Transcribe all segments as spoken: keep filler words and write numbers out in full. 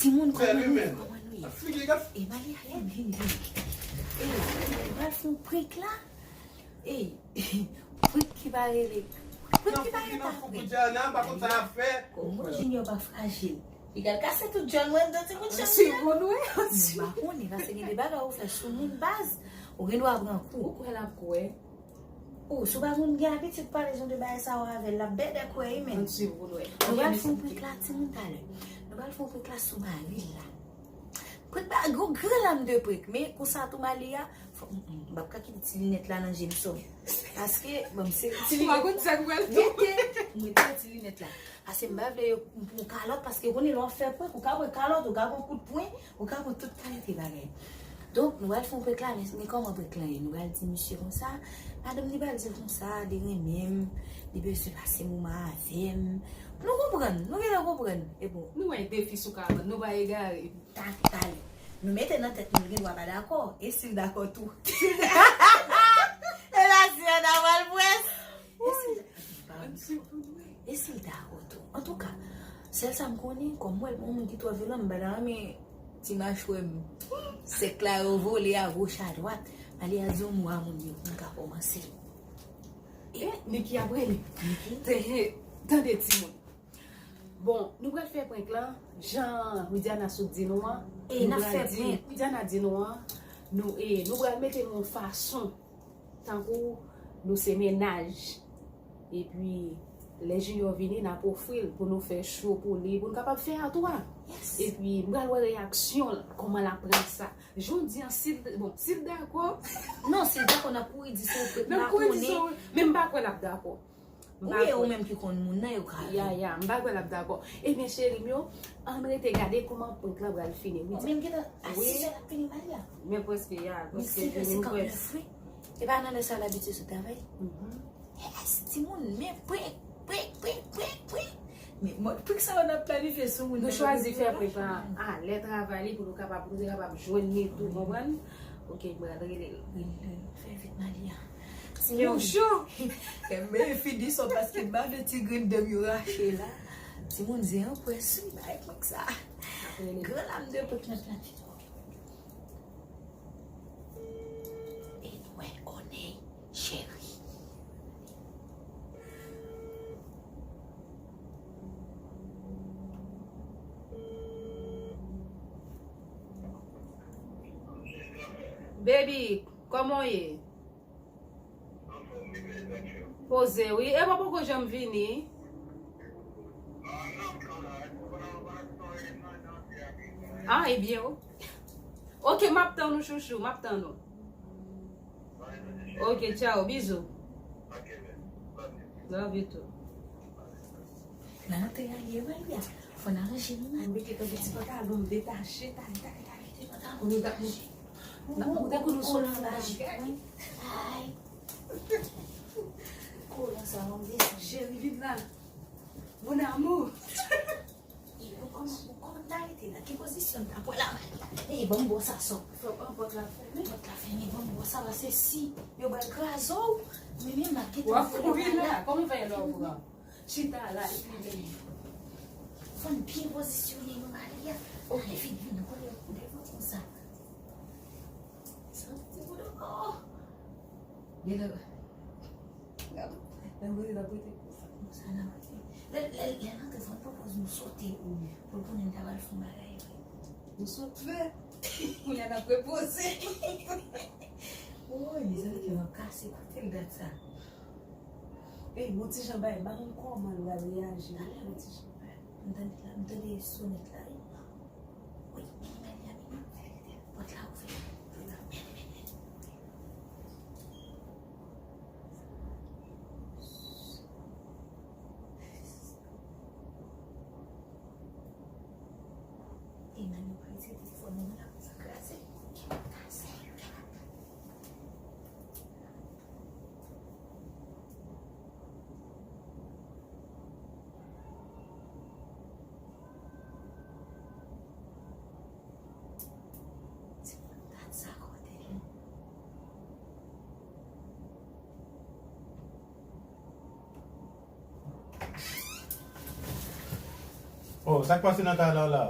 Timoun, kòman nou ye? Kòman nou ye? E Malia, vin, vin, vin. E, nou pral fè yon prank la. E, prank ki pa rele. Prank ki pa rele prank. Kòman Junior pa frajil? Li pral kase tout djòl mwen, dan timoun chanpyòn. Mwen pa konnen, paske gen de bagay ou fè sou moun baz. Ou gen dwa pran kou. Ou kwè l ap kwè? Ou, si w pa konn gen abitid pale jan de bagay sa yo avè l, l ap bèdè kwè wi, men. Ann swiv pou n wè. Nou pral fè yon prank la, timoun, talè. Nou pral fè yon prank la sou mari l la. Prank ba, gwo gran lam de prank, men konsa tou Malia, fò, m, m, m p ap ka kite ti linèt la nan je m sò. Paske, bon, se ti linèt la. Ou pa konn sa k pral fèt. Gete, m rete ti linèt la. Paske m pa vle yo, m pran kalòt, paske ou konnen lè w ap fè prank, ou ka pran kalòt, ou ka pran kout pwen, ou ka pran tout kalite bagay. Donk, nou pral fè yon prank la, men, men kòman prank lan ye? Nou pral di misye konsa, madanm li pral di l konsa, li renmen m, li bezwen pase moman avè m. Nou konprann, nou genlè konprann. E bon. Nou wè defi sou kabann, nou pa egare. Ta, talè. Nou mete nan tèt nou, l gen dwa pa dakò. E si l dakò tou? E la, si l dakò, pral pwès. E si l dakò? E si l dakò tou? Antouka, sèl sa m konnen, kòm mwen, yon moun ki twò vyolan, m pa ta renmen ti machwè m sèk la yo vole a goch a dwat. Malia di yon mo a moun yo pou n ka kòmanse. E Niki ap rele. Niki? Te-, tande timoun. Bon, nou pral fè prank lan, jan Widiana sot di nou an. E n ap fè prank. Widiana di nou an, nou, e, nou pral mete nou yon fason, tankou nou se mennaj. Epi, lè Junior vini, n ap ofri l pou nou fè cho pou li, pou n kapab fè a twa. Epi, m pral wè reyaksyon l, kòman l ap pran sa. Jan w di an, si l, bon, si l dakò. Non, si l dakò, n ap kouri di se yon prank, m pa konnen. Men m pa kwè l ap dakò. Ou ye ou menm ki konn moun nan, yo ka. Ya, ya, m pa kwè l ap dakò. Ebyen, cheri m yo, ann rete gade kòman prank lan pral fini, wi. Ou menm gentan a sis è l ap fini, Malia. Men prèske, ya, prèske fini, m kwè. Wi. E pa nan lè sa l abitye sot travay? Yes, timoun, men prank, prank, prank, prank, prank. Men, mwen, prank sa yo n ap planifye sou moun nan. Nou chwazi fè prank lan a lè travay li pou nou kapab, pou nou te kapab jwenn li tou, konprann? Ok, m pral rele l. Rele l. Fè vit, Malia. Timoun. Yo cho. Men fini sò paske m pa vle ti grenn dan m yo rache la. Timoun, zen an pwès wi, bay prank sa. Gran lam de prank nan planifye. E nou wè, onèy, cheri. Baby, kòman w ye? Poze, wi. E pa poko janm vini? Ah, ebyen, o-, ok, m ap tann ou, chouchou, m ap tann ou. Ok, tchao, bizou. Love you too. Nan antre a ye, Malia. Fò n aranje nou, man. Mete tankou ti pantalon m detache, tale, tale, tale, ti pantalon m detache. Ou ta konn ou sou nan bagay. Ay. Kolan sa, m detache. Cheri, vin la. Mon amour. E, ou kòman, ou kòman ta rete la? Ki pozisyon ta pran la, Malia? E, ban m bò sa, sò. Fò pòt la fèmen. Pòt la fèmen, ban m bò sa, paske si yo pral kraze w, men menm la, kite m kouri la. Kòman fè lè w pran? Chita la, epi men. Fò n byen pozisyone nou, Malia. Ok. Figi nou kole devan konsa. Santi ti bout ankò. Gen lè, lè w rete, lè w rete konsa. Konsa, lè w rete. Lè, lè, lè l antre, fò n pran pòz nou sote. Pou l konnen n ta pral fè yon bagay vre. Nou sot fè. Kounye a n ap repoze. Woy, mizè, kè m ap kase, koute l dat sa. Ey, yon ti jan bay, m pa konn kòman l pral reyaji. Talè, yon ti jan bay. M tande la, m tande sonèt la, wi. Wi, men, men, men, men, pòt la ouvè. Ey, men, nou prese telefòn nan la pou sa kraze. Kraze. Oh, sa k pase nan kay la la?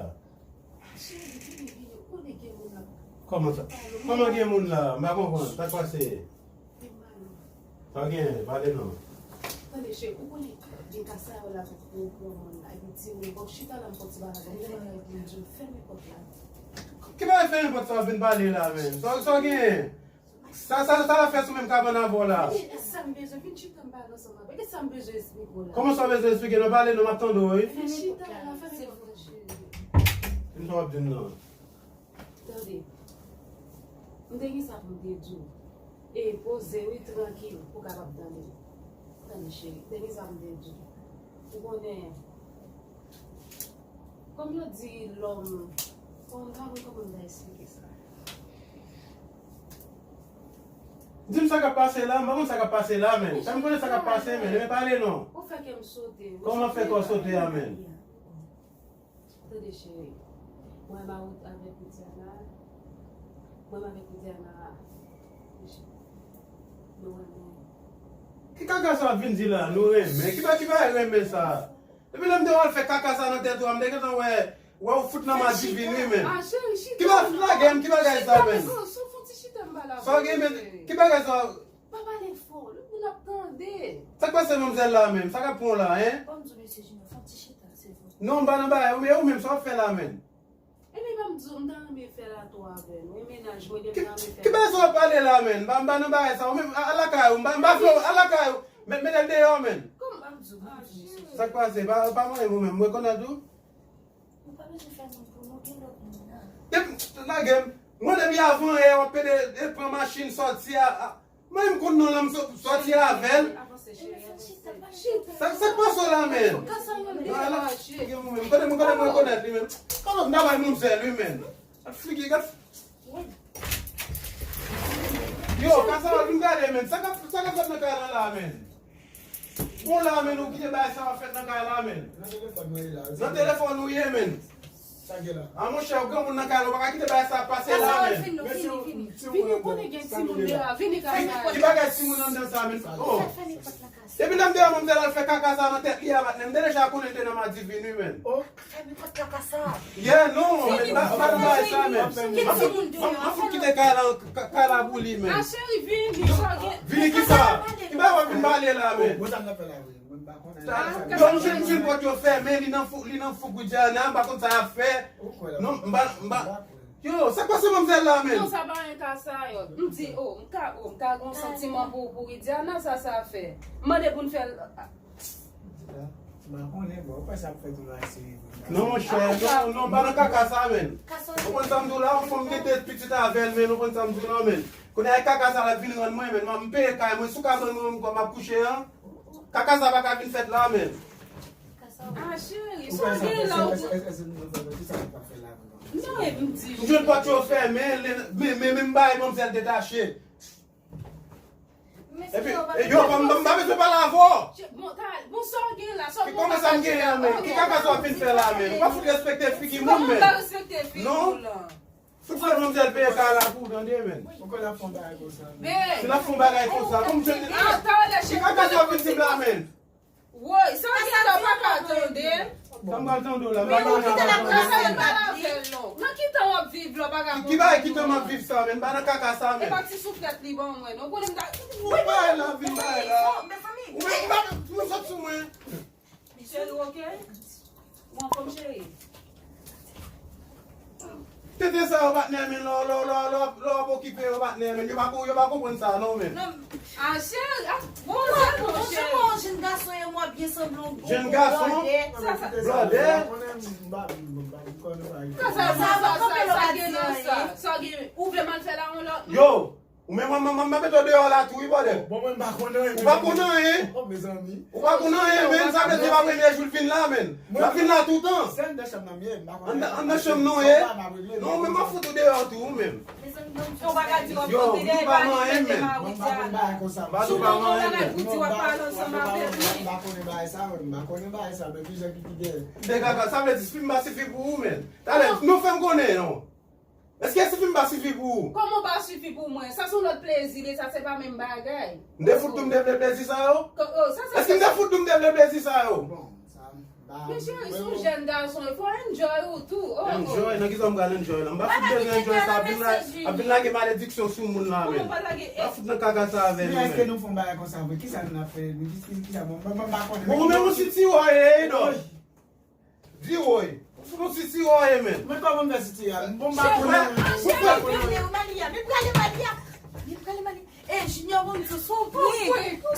Cheri, vini, vini. Ou konnen gen moun la. Kòman sa? Kòman gen moun la? M pa konprann. Sa k pase? Vin pale. Sa gen? Pale non. Tande, cheri, ou konnen gen ka sa yo la pou, pou, pou moun Ayiti, ou fòk chita la, m fòk ti bagay. Gen bagay pou m di w, fèmen pòt la. Ki bagay fèmen pòt sa w vin pale la menm? Sa, sa gen? Sa, sa, sa l ap fè sou menm kabann avè w la? E, e sa m bezwen, vin chita m pale ansanm avè w. E sa m bezwen eksplike w la? Kòman sa w bezwen eksplike? Non, pale non, m ap tande w, wi. Vin chita la, fèmen pòt la, cheri. Vin sa w ap di m nan. Tande. M te gen sa pou m te di w. E poze wi, trankil, pou w kapab tande. Tande, cheri, m te gen sa pou m te di w. Ou konnen, kòm yo di lòm, bon, m pa konn kòman m ta eksplike sa. Di m sa k ap pase la, m pa konn sa k ap pase la, menn. Sa m konnen sa k ap pase, menn. Ebyen pale non. Ou fè kè m sote. Kòman fè kè w sote a, menn? Tande, cheri. Mwen m a wout avèk Widiana. Mwen m avèk Widiana. Nou renmen. Ki kaka sa w ap vin di la? Nou renmen? Ki ba, ki bagay renmen sa? Depi lè m te wè w al fè kaka sa nan tèt ou a, m te gentan wè, wè w fout nan madivin wi, menn. Ki ba, fout lage m, ki bagay sa, menn? Sa w gen, menn? Ki bagay sa? Pa pale fò, lòt moun ap tande. Sa k pase manmzèl la menm? Sa k ap pran w la, en? Ban m di w, mesye Junior, fè yon ti chita, silvouplè. Non, m pa nan bagay, men ou menm, sa w ap fè la menm? Ebyen, ban m di w, m ta renmen fè l a tou avè nou. E mennaj mwen, m ta renmen fè l. Ki bagay sa w ap pale la menm? M pa, m pa nan bagay sa, ou menm, a, al lakay ou, m pa, m pa vle w, al lakay ou. Met, met l deyò menm. Kòman? Ban m di w, ban m di w, mesye. Sa k pase? Pa, pa manyen ou menm, mwen konn tou. Nou pa bezwen fè moun pou nou, gen lòt moun nan. Depi, lage m. Mwen depi avan yè w ap pede, e, pran machin sòti a, a. Mwen m konn non l, m sò-, sòti avè l. Avanse, cheri, avanse. Sa, sa k pase w la menm? Kaka sa yo deja mache. Gen moun menm. Kote mwen, kote mwen rekonèt li menm? Kòman m ta bay manmzèl wi menm? Gad figi, gad. Yo, kaka sa yo vin gade menm. Sa k ap, sa k ap fèt nan kay lan la menm? Bon la menm, ou kite bagay sa ap fèt nan kay la menm. Nan telefòn mwen ye la. Nan telefòn ou ye menm. Sa gen la? A monchè, ou granmoun nan kay la, ou pa ka kite bagay sa ap pase la menm. Vini, vini, vini. Vini, ou konnen gen timoun deyò a. Vini, kaka. Ki bagay timoun anndan sa menm? Oh. Depi lè m te wè manmzèl al fè kaka sa nan tèt li a, patnè, m te deja konnen l te nan madivin wi menm. Oh. Fèmen pòt kaka sa. Yeah, non, men pa, pa nan bagay sa menm. Ki timoun deyò a? M ap fout kite kay la, ka-, kay la pou li menm. A cheri, vini, sa gen. Vini kisa? Ki bagay w ap vin pale la menm? Bon, sa m ap fè la, wi. Mwen pa konnen. Yo, m jwenn, m jwenn pòt yo fèmen, li nan fou, li nan fou Widiana, m pa konn sa y ap fè. Non, m pa, m pa. Yo, sa k pase manmzèl la menm? Non, sa pa yon ka sa yo. M di, oh, m ka, oh, m ka gen yon santiman pou, pou Widiana, sa, sa fè. M mande pou n fè l. M pa konnen, bon, ou kwè sa ap fèt ou nan seri vre? Non, monchè, non, non, pa nan kaka sa menm. Ou konn sa m di w la, yon fanm mete pitit avè l, men ou konn sa m di w la menm. Kounye a e kaka sa l ap vin rann mwen, men m peye kay mwen sou kabann mwen m ap kouche an. Kaka sa pa ka vin fèt la menm. Ah, cheri, sa w gen la ou. Non, e m di. M jwenn pòt yo fèmen, men, men, men m bay manmzèl detache. Epi, e yo, m pa bezwen pale avè w. Bon, sa w gen la, sa w gen la. Ki kaka sa w ap vin fè la menm? Ou pa fout respekte figi moun menm. Kòman m pa respekte figi w la? Fout fè manmzèl peye kay la pou w tande, menn. Ou kwè l ap fè yon bagay konsa, menn? Si l ap fè yon bagay konsa, pou m jwenn. Ki kaka sa w ap vin di m la, menn? Woy, sa w gen la, w pa ka tande. Sa m pral tande w la, m pa ka tande w la. Nan ki tan w ap viv la, w pa ka konprann. Ki bagay ki tan m ap viv sa, menn? M pa nan kaka sa, menn. E pa ti souflèt li ban mwen, non. Ou konnen m ta. Ou pa la, vin bay la. Ou menm, ou pa, ou sot sou mwen. Cheri, ok? Ou anfòm, cheri? Tenten sa yo, patnè, men lè, lè, lè, lè, lè w ap okipe yo, patnè, men yo pa ko-, yo pa konprann sa, non, men. Ah, cheri, ah, bon, se bon, cheri. Yon jèn gason e w ap byen sanble yon gwo blòdè. Jèn gason? Blòdè? Sa, sa, sa, sa, sa gen nan sa. Sa gen, ou vle m al fè la yon lòt moun? Yo! Ou menm, mwen, mwen, mwen mete w deyò la tou, wi, brother. Bon, mwen, m pa konn anyen. Ou pa konn anyen? Oh, mezanmi. Ou pa konn anyen, men sa vle di se pa premye jou l vin la, men. L ap vin la toutan. Se anndan chanm nan m ye, m pa konn anyen. Anndan, anndan chanm nan w ye? Non, men m ap fout ou deyò tou, ou menm. Yo, ou pa ka di w ap konte dèyè pa li, mete pa Widiana. M pa konn bagay konsa. M pa di w pa konn anyen, men. M pa konn bagay sa, men m pa konn bagay sa, men ki jan ki, ki gen. Degaka, sa vle di si fim pa sifi pou ou, men. Talè, nou fè m konnen, non. Èske si fim pa sifi pou ou? Kòman pa sifi pou mwen? Sa se yon lòt plezi, li, sa se pa menm bagay. M te fout tou m te vle plezi sa yo? Èske m te fout tou m te vle plezi sa yo? Bon, sa, m Men cheri, se yon jèn gason, il faut enjoy ou tou. Oh, oh. Enjoy? Nan kisa m pral enjoy la? M pa fout bezwen enjoy sa, ap vin la, ap vin lage malediksyon sou moun la, men. Pa fout nan kaka sa avè m, men. Èske nou fè yon bagay konsa vre? Kisa nou ap fè? Kisa, kisa, bon, bon, bon, pa konnen. Bon, men yon sitiyò ye, Edo. Di woy. Ou fout yon sitiyò ye, men. Men kòman m fè sitiyò? Bon, m pa konnen. Cheri, prale, Malia. Men prale, Malia. Men prale, Malia. Ey, Junior, bon, se yon prank.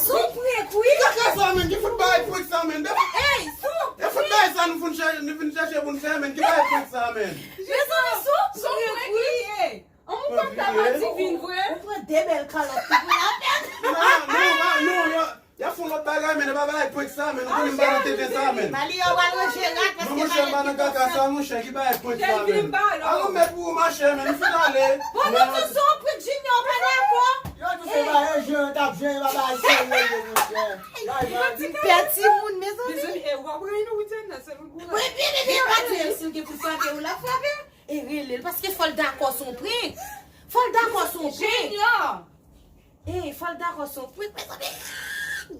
Se yon prank, wi. Kaka sa, men, ki fout bagay prank sa, men. Ey, se yon prank. E fout bagay sa nou vin chèche, nou vin chèche pou n fè, men. Ki bagay prank sa, men. Mezanmi, se yon prank, wi. An, mwen kwè m ta pa divin vre. Ou pran de bèl kalòt tou pou lapèn. Non, non, non, non, y a, y a fè yon lòt bagay, men, e pa bagay prank sa, men. Nou konnen m pa nan tenten sa, men. Malia, w al ranje rad, paske monchè, m pa nan kaka sa, monchè, ki bagay prank sa, men. Alò, mèt pou ou, machè, men, m fin ale. Bon, nou di se yon prank, Junior pa dakò. Yo di se pa yon jwe, yo t ap jwe, yo pa bay serye, yo, monchè. Pè timoun, mezanmi. Mezanmi, e, w ap rele nou, wi, Diana, se nou pou. Wi, byen, byen, byen, pa di si l gen pou frape ou, l ap frape. E rele l, paske fò l dakò se yon prank. Fò l dakò se yon prank. Junior! Ey, fò l dakò se yon prank, mezanmi.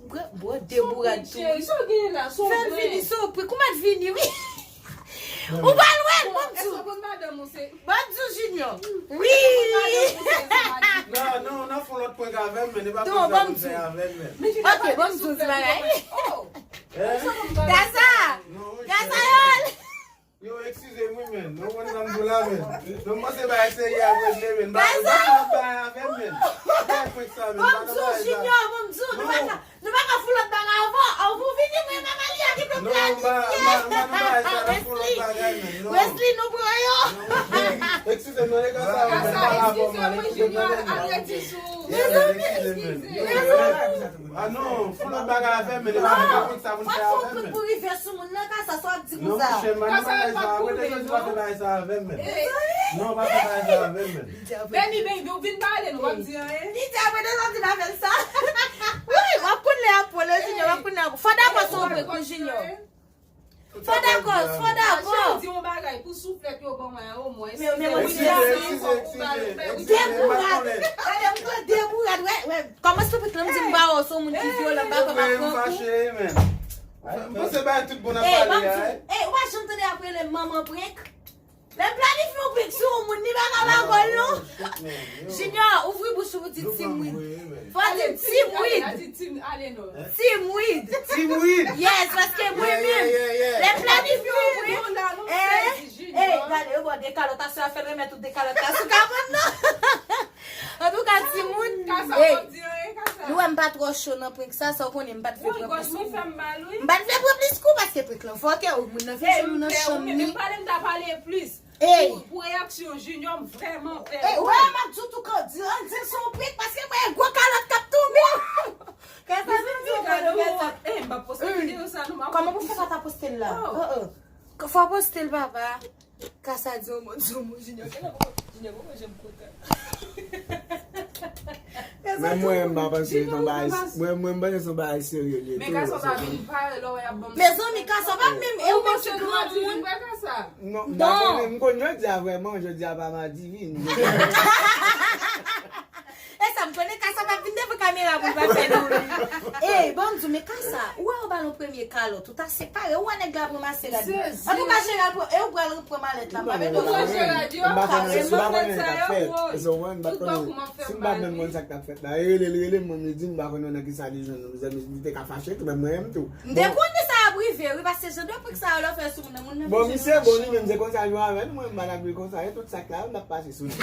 Bwè, bwè de bourad tou. Cheri, sa w genyen la, se yon prank. Fè l vini, se yon prank. Ou mèt vini, wi. Ou pral wè l, bon, m di w. Èske w konn madanm ou se? Bon, m di w, Junior. Wi. Non, non, n ap fè yon lòt prank avè m, men e pa prank sa pou n fè avè m, men. Ok, bon, m di w ti bagay. Gaza! Gazayòl! Yo, eskize m wi, men. Nou konn sa m di w la, men. Non, m panse bagay serye ap regle, men. M pa, m pa fè lòt bagay avè m, men. M pa fè prank sa, men. M pa nan bagay sa. Junior, bon, m di w, nou pa ka, nou pa ka fè lòt bagay avan. Avan w vini, mwen, Malia ki te planifye. Non, m pa, m pa, m pa nan bagay sa, n ap fè lòt bagay, men. Non. Wesley, nou pran yo. Non, eskize m, nan legal sa, men, m pa la avè w, men. Eskize m, Junior, arete sou. Mezanmi, eskize. Ah non, fè lòt bagay avè m, men. E pa prank sa pou n fè avè m, men. Pou rive sou moun nan, kasa sa w ap di konsa. Non, monchè, m pa nan bagay sa. Mwen te jodi pa fè bagay sa avè m, men. Non, pa fè bagay sa avè m, men. Baby, baby, ou vin pale, nou p ap di anyen. Li di apre de sòti nan fè l sa. Wi, w ap konn lè y ap pran lè Junior, w ap konn lè y ap. Fò dakò se yon prank pou Junior. Fò dakò, fò dakò. Cheri, di yon bagay pou souflèt yo ban mwen an, omwen. Men, men, mwen, eskize, eskize, eskize, eskize, m pa konnen. Gade, m pran de bourad, wè, wè. Kòman se prank lan, m di m pa wè w se yon moun ki vyolan, m pa kwè m ap prank ou. M fache, men. M panse bagay tout bon ap pale a. Ey, ou pa janm tande y ap rele m manman prank? Lè m planifye yon prank sou yon moun, li pa ka pa gòl, non. Junior, ouvri bouch ou pou di Team Weed. Fò w di Team Weed. Team Weed. Team Weed. Yes, paske mwen menm, lè m planifye yon prank, ey, gade, yo ba w de kalòt, aswè a fè l remèt ou de kalòt la sou kapòt, non. Antouka, timoun, ey, nou wè m pa twò cho nan prank sa, sa w konnen m pa t vle pran plis kou. M pa t vle pran plis kou paske prank lan fòkè, moun nan vin jwenn ou nan chanm li. Ey! Pou, pou reyaksyon Junior, m vrèman pè. Ey, ou wè, m ap di w tou, kan di, an di l se yon prank, paske mwen, gwo kalòt k ap tonbe. Kasa di m di w, gade w, ey, m p ap poste videyo sa, non, m ap. Kòman pou fè pa ta poste l la? Oh, oh. Fò w poste l, papa. Kasa di w, mwen di w, mwen Junior, Junior poko janm kontan. Men mwen, m pa panse se yon bagay, mwen, mwen, m panse se yon bagay serye li ye tou. Men Kasa pa vin pare lè w ap ban m. Mezanmi, Kasa pa menm, e ou menm ki granmoun. Non, m pa konnen, m konn jodi a vrèman, jodi a pa madi, wi. E sa, m konnen Kasa pa vin devan kamera pou l pa fè nou ri. Ey, bon, m di w, men Kasa, ou wè ou ba l yon premye kalòt, ou ta separe, ou wè nèg la pran masera di. Antouka, Jera, e ou pral pran malèt la, m pa mete w nan. M pa konnen, m pa konnen sa k ap fèt. Èske w konprann? M pa konnen. Si m pa menm konn sa k t ap fèt la, e rele l, rele m, mwen, m di m pa konnen nan kisa li jwenn nou. Mezanmi, li te ka fache tou, men mwen menm tou. M te konnen sa ap rive, wi, paske jan de prank sa yo lè w fè sou moun nan, moun nan vin jwenn nou nan chanm. Bon, misye bon, li menm, se konsa l jwe avè nou, mwen, m pa t ap dwe konsa, e tout sa k la, m t ap pase sou li.